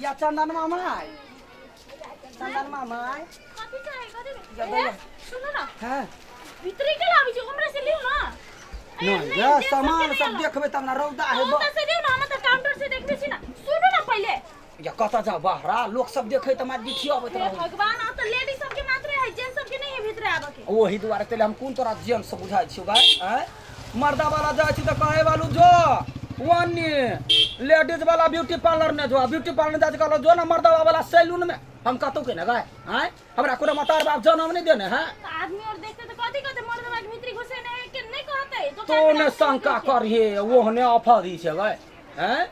या चंदन मामा आय, चंदन मामा आय। कथी चाही, कथी या ए, दैया। सुनू ना। हाँ। भीतरी के लाबै छी, उमरे से लिउ ना। ए, नहीं नहीं, गे, जेंट्स सामान सबके सब नहीं देखबै तब ना, रौदा है। आलो। ओतऽ से लिउ ना, हम तऽ काउंटर से देखबै छी ना। सुनू ना पहिले। या कतऽ जाउ बाहरा, लोक सब देखै तऽ मार बिछियो अबैत हे रहू। भगवान, आ तऽ लेडीज सबके मात्रे है, जेंट्स सबके नहीं है भीतरे आबऽ के। ओही दुआरे तेले हम कोन तोरा जेंट्स बुझाइ छियौ गाय? आँय, मर्दा वाला जाइ छी तऽ कहै वालू जो ओन्नी लेडीज वाला ब्यूटी पार्लर ने जो, ब्यूटी पार्लर जाइ छी कहलहुँ जो ना मर्दा वाला सैलून में। हम कतौ के ने गाय? आँय, हमरा कोनो मतार बाप जनम नहि देने है? तऽ आदमी और देखते तऽ कथी कहते, मर्दवा के भीतरी घुसे नहीं के नहीं कहते तो ने शंका करिहे, ओहने अफरी छै गाय। आँय,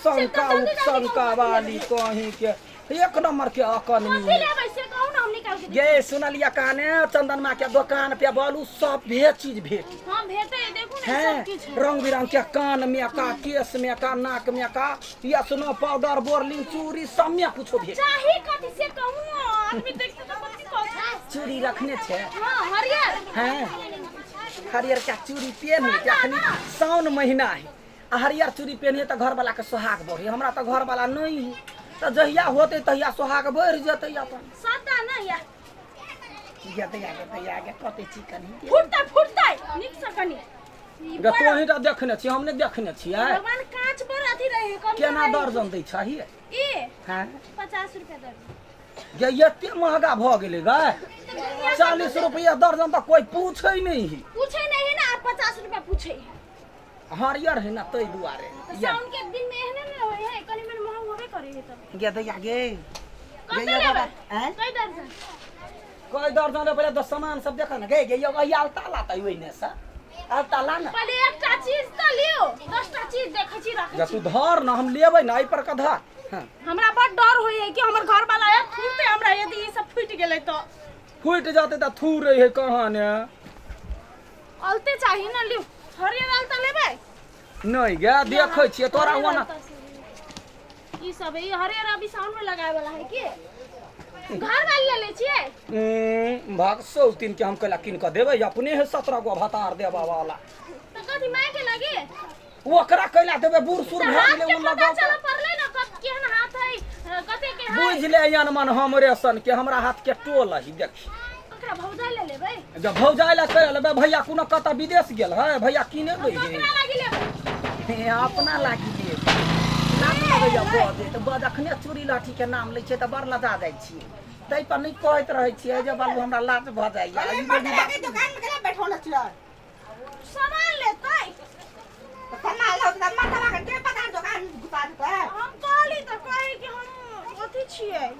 शंका उपशंका वाली कहीं के एक नंबर के अकन। कथी लेबै से कहू ना, हम निकाल के। ये सुनलिया काने चंदन माँ के दुकान पे बोलू सभे चीज भेट। हां, भेटे, देखू ना। हैं सब किछु रंग बिरंग के कान में का, केस में का, नाक में का, या सुनो पाउडर, बोरलिंग, चूड़ी सब में कुछो भेट। चाही कथी से कहू ना, आदमी देखते तऽ कथी कहते। चूड़ी रखने छे? हां, हरियर। हैं, हरियर का चूड़ी पेन है अखनी साउन महीना है, आ हरियर चूड़ी पेनहे तऽ घरवाला के सोहाग बढ़े। हमरा तऽ घरवाला नहीं है, तऽ जहिया होते तहिया सोहाग बढ़ जेतै अपन। सादा ना या गे दैया, गे दैया, गे कते चिकन है। फुटतै फुटतै, नीक से कनी ई। गे तोही तऽ देखने छी, हम नहि देखने छियै। भगवान, कांच पर अथी रहे कम। केना दर्जन दै छही? ई हैं? 50 रुपया दर्जन। गे एते महगा भऽ गेलै गे? 40 रुपया दर्जन तऽ कोइ पूछै नहि है। पूछे नहीं है ना, आप 50 रुपया पूछे है। हरियर है ना ताहि दुआरे। तो साउन के दिन में एहने ने होय है, कनी मनी महंग होबे करे है तब। गे दैया गे। कते गे लेबै? आँय? कई दर्जन? कई दर्जन रे? पहिले तऽ सामान सब देख ने। गे गे यो आलता लाता ओहिने से, आलता ला ना। पहिले एकटा चीज तऽ लियो, 10टा चीज देखै छी, राखै जा छी। तू धर ना, हम लेबै ना, एहि पर के धर। हाँ। हमरा बड़ डर होय है कि हमर घर वाला आयत थूरते हमरा, यदि ई सब फूटि गेलै तऽ। फूटि जेतै तऽ थूरै है कहाँ ने। अलते चाही ना, लियो। हरियर अलता लेबै? नहि गे, देखै छियै तोरा हरियर ओना। अलता से ई सब है, ई हरियर अभी साउन में लगाए वाला है कि घर वाली ले लै छियै? भाग सौ तीन के हम कैला कीन कऽ देबै? अपने है 17 गो भतार देबऽ वाला। तऽ कथी माय के लगे? ओकरा कैला देबै? बूढ़ सूढ़ तऽ भए हाथ गेलै के ओ पता लगाओ। चलऽ पड़लै ने कत केहन हाथ है, कते के है। बुझि ले यान मन हमरे सन के, हमरा हाथ के टोल है देखी। ओकरा भौजाइ ले लेबै। जब भौजाइ लए कैला लेबै? भैया कोनो कतऽ विदेश गेल है? भैया कीने दै है। ककरा लागी लेबै? हे, अपना लागी लेब। लाज लगैया बजै तऽ बज, अखने चूड़ी लहठी के नाम लै छियै तऽ बड़ लजा जाइ छियै, ताहि पर नहि कहैत रहै छियै जे बाबू हमरा लाज भऽ जाइया। अरे ई मर्दवा बात के दुकान में केना बैठौले छियै? सामान लेतै। तऽ सामान लऽ तऽ मर्दवा के के पता दुकान घुसा देतै। हम कहली तऽ कहै कि हम अथी छियै।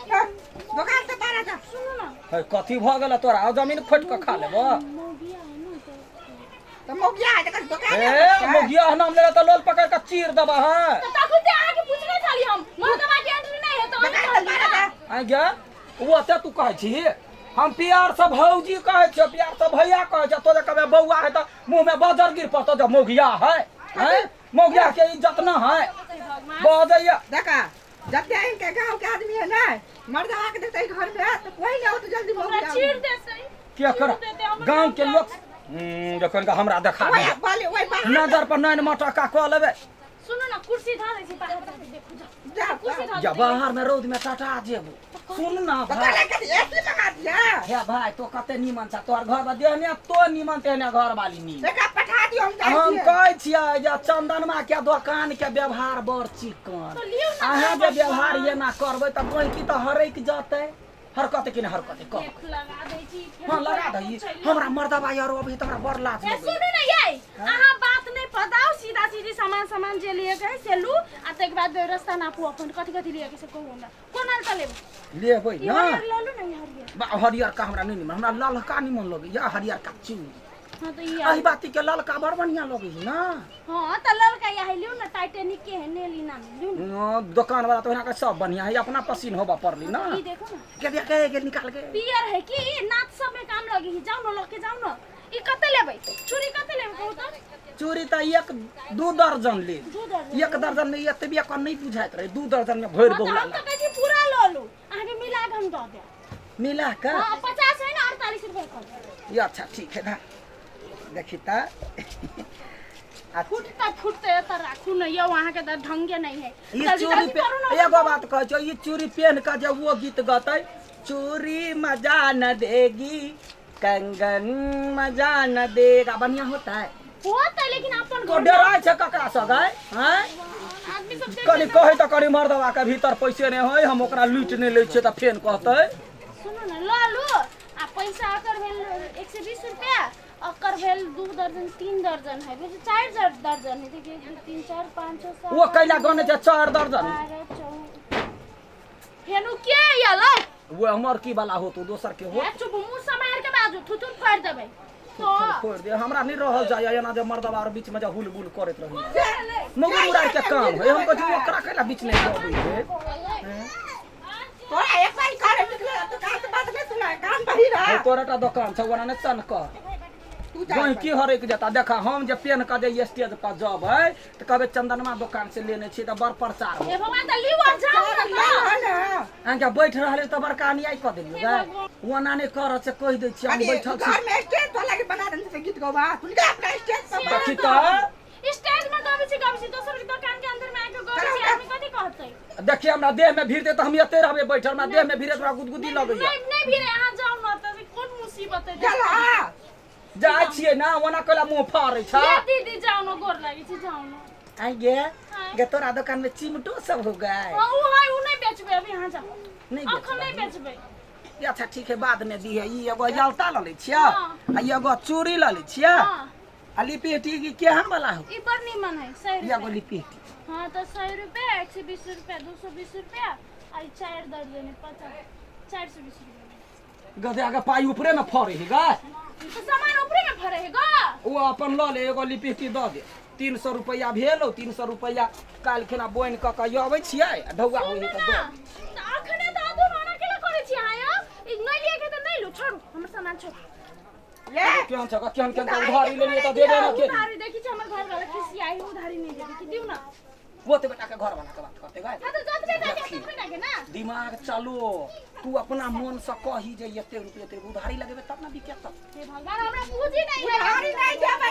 दुकान से बाहर जा। सुनू ना। है, कथी भऽ गेल तोरा? आउ जमीन खोटि कऽ खा लेबऽ। मौगिया है ना तऽ। तऽ मौगिया है तऽ दुकान। ए, मौगिया नाम लेला तऽ लोल पकड़ कऽ चीर देबऽ है। तऽ तखन ते अहाँके पूछने छली हम, मर्दवा के एंट्री नहीं है तऽ अहीं दुकान से कहली बाहर ना। जा। आँय गे, ओ ओते तू कहै छी? हम प्यार से भौजी कहै छियौ, प्यार से भैया कहै छियौ, तो जे कहबै बौआ है तऽ मुँह में बजर गिर पड़तौ। जब मौगिया है, हैं, मौगिया के इज्जत न है? भगवान। बजैया। देखा, जते इनके गांव के आदमी है ना, मर्दवा के देखते घर में तो कोई नहीं आवत जल्दी। हमरा मौगिया चीर देतै। के कर चीर देतै हमर। गाँव के लोग जखन के हमरा देखा वही दिया बोले वही बाहर। नजर पर नैन मटका कऽ लेबै। सुनू ना, कुर्सी धऽ दै छी बाहर जाके, देखू जाउ। जा। कुर्सी धऽ जा देबै। बाहर में रौद में टटा जेबो, सुन ना तो भाई। तोरा के एसी लगा दिया। हे भाई, तो कते नीमन छ तोहर घर में, देहने तो नीमन तेहने घर वाली नीमन। देखा, पठा दियो, हम जाइ हम छियै। कहै छियै जे चंदनमा के दोकान के व्यवहार बड़ चिकन। तऽ लियौ ना। अहाँ जे व्यवहार एना करबै तऽ गहिकी तऽ हरकि जेतै। हरकत कि नहि हरकत कह। देख, लगा दै छी फेर। हाँ, लगा दही। हमरा मर्दबा यार अभी तऽ हमरा बड़ लाज ए लगैया। सुनू ने यै, अहाँ बात नहि पदाउ, सीधा सीधी सामान सामान जे लिए के है से लू, आ ताहिके बाद रास्ता नापू अपन। कथी कथी लिए के से कहू हमरा। कोन आलता लेबै? लेबै ई ना। हरियर लऽ लू ने, ई हरियर। बा, हरियर का हमरा नहि निमन, हमरा ललका निमन लगैया, हरियर का चूड़ी। हाँ तऽ ई एहि बाती के ललका बड़ बढ़िया लगै है ना। हाँ तऽ ललका इएह लियौ ने, टाइटेनिक के है नेली नाम, लियौ ने। न, दोकान वाला तो ओहिना के सब बढ़िया है, अपना पसीन होबा पड़ली ना। ई देखो ना। के दिया के के निकाल के। पियर है कि ई नाच सब में काम लगी है, जाओ न, लके जाओ न। ई कते लेबै चूड़ी, कते लेबै कहू तऽ? चूड़ी तऽ एक दू दर्जन ले। दू दर्जन? एक दर्जन में एतबे कन नहीं बुझाइत रहे, दू दर्जन में भरि हाँ तऽ बहुला। हम तऽ कहै छी पूरा लऽ लू, अहाँके मिला कऽ हम दऽ देब। मिला के? हाँ, 50 है ना, 48 रुपये कर देब। ये अच्छा ठीक है ना। देखी तऽ फुटते फुटते एतऽ राखू ने यौ, अहाँके तऽ ढंगे नहि है। ई जल्दी चूड़ी जल्दी पे करू ने। एगो बात कहै छौ, ई चूड़ी पेन के जे वो गीत गतै, चूड़ी मजा न देगी कंगन मजा न देगा, बढ़िया होता है। होतै, लेकिन अपन तो घर डराइ छै ककरा सँ गै? हैं, आदमी सब देख। कनि कहै तऽ कनि मर्दवा के भीतर पैसे नहि होइ, हम ओकरा लूटि नहि लै छियै, तऽ फेन कहतै। सुनू ने, लऽ लू आ पैसा एकर भेल 120 रुपया, ओकर भेल 2 दर्जन 3 दर्जन है, बुझ 4 दर्जन है। देखिए, 1 2 3 4 5 6 7। ओ कैला गने छै 4 दर्जन? 12 14। फेनु के अयलै? वो हमर की वाला होतो, दोसर के हो। ए चुप, मुँह समार के बाजू, थुथुन फाड़ि देबै तो। छोड़ दे, हमरा नहीं रहल जाय एना जे मर्दवा आर बीच में जे हुल बुल करैत रही। मगर उड़ा के काम है, हम कहै छी ओकरा कैला बीच नहीं अबै है। तोरा एक बार करे निकले तो कान से बात नहीं सुना, कान बही रहा। हे, तोरा टा दोकान छौ, ओना नहि सन कर। तू जा। गहिकी की हरक जेता। देखा, हम जे पेन के जे स्टेज पर जबै तऽ कहबै चंदनमा दोकान से लेने छियै, तऽ बड़ प्रचार हो। हे भगवान, तऽ लिउ आ जाउ ने। ले तऽ ना। अहाँके बैठ रहले तऽ बड़का अन्याय कऽ देलियै गै। ओना नहि करत से कहि दै छियै, हम अरे बैठल छी। घर में स्टेज तो लगे बना देने से गीत गवा, तू निकल अपना स्टेज पर। कथी तऽ स्टेज में गबै छी, गबै छी, दोसर के दोकान के अंदर में आके गबै छी, आदमी कथी कहतै? देखिए, हमरा देह में भीड़ दे तऽ हम एते रहबै बैठल। हमरा देह में भीड़ हमरा गुदगुदी लगैया। नहीं नहीं भीड़े, अहाँ जाउ न तऽ कोन मुसीबत है। चल आ। जाइ छियै ना, ओना कैला मुँह फाड़ै छ? ये दीदी, जाउ न, गोर लागै छी, जाउ न। आइ गे गे, तोरा दोकान में चिमटो सब हो गए? हाँ, उ है, उ नहीं बेचबै अभी, अहाँ जाउ। नहीं? अखन नहीं बेचबै? बेचबै। अच्छा ठीक है, बाद में दी है। ई एगो यलता लऽ लै छियै हाँ। आ ई एगो चूड़ी लऽ लै छियै। हाँ। आ लिपस्टिक ई केहन वाला हो? ई बड़ नीमन है, 100 ई एगो रुपया। लिपस्टिक। हाँ, तो 100 रुपया, 120 रुपया, 220 रुपया आ ई 4 दर्जन है, 50, 420 रुपया। गधे के पाइ ऊपरे में फड़े है गा। तो सामान ऊपरे में फरे है गा। ओ अपन लऽ ले, एगो लिपस्टिक दऽ दे। 300 रुपैआ भेल। 300 रुपैआ काल्हि खेना बोनि कऽ कऽ अबै छियै आ ढौआ होइ है तऽ दऽ। तऽ अखने दऽ दू ने, ओना केना करै छी अहाँ यौ? ई नहि लिए के तऽ नहि लू, छोड़ू हमर सामान, छोड़ू। ले। केहन छ, केहन केहन तऽ उधारी लेलियै तऽ देबे ने के। उधारी देखी छी, हमर घर वाला खिसियाई, उधारी नहि देबै कि दिउ ना। ओते बेटा के घर वाला के बात करते गाय। हाँ, तऽ जतबे टा के ततबे टा के ना। दिमाग चलो, तू अपना मन से कही जे एते रुपये एते उधारी लगेबे तब ना बिकेत। हे भगवान, हमरा बुझी नहीं है। उधारी नहीं देबै।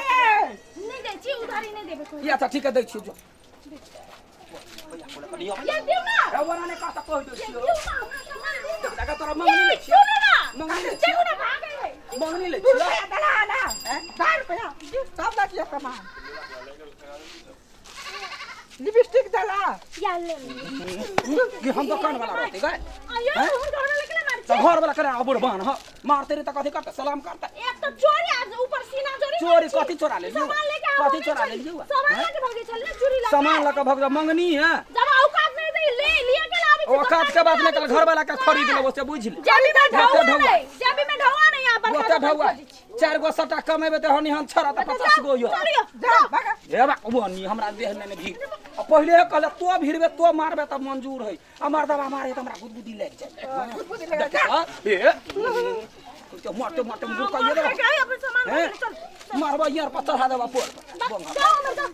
नहीं दै छी, उधारी नहीं देबै कोई। ई अच्छा ठीक है, दै छियौ जो भैया बोले कनी। ये दिउ ना। ओना नहि कह तऽ कहि दै छियौ। दिउ ना, हमरा सामान दिउ ना। बेटा के तोरा मंगनी ये लै छियौ? सुनू ना। मंगनी लै देखू छियौ? ना, भागै है। मंगनी लै 2 छियौ? रुपया दला ना, 4 रुपया सब लग सामान, लिपस्टिक दला। या ले ले। कि हम दोकान वाला रहते गए? आयो, हम घर वाला केला मारै तऽ छी? घर वाला करे अबुर बान ह मारते रे तऽ कथी करते, सलाम करते? एक तऽ चोरी आज ऊपर सीना चोरी। चोरी कथी चोरा लेलियौ? सामान लेके आबो कथी नहि चोरा छली। लेलियौ? सामान हैं? लेके भागै छल ने चोरी लऽ। सामान लऽ कऽ भग मंगनी है। जब औकात नहीं दे ले लिए के लाबै छी। औकात के बात निकल, घर वाला के खरीद लेबो से बुझ ले। जेबी में ओते ढौआ ढौआ। नहीं, जेबी में ढौआ नहीं, यहाँ बड़का ओते दोकान ढौआ खोजै छी। 4 गो सटा कमेबे तऽ हनी हम छड़ा तऽ 50 गो यो। चलियो। जा भागा। हे बा वो नी हमरा देह में नहीं भीड़। आ पहिले कहले तो भीड़बे तो मारबे तब मंजूर है, आ मर्दबा मारे तऽ हमरा गुदगुदी लागि जाय। गुदगुदी लागि जाय। ए तो मारते मारते मुँह का ये मार के अपन सामान हैं? चल। मारबा यार पर चढ़ा देबा पोर पर। जाओ हमर जाओ।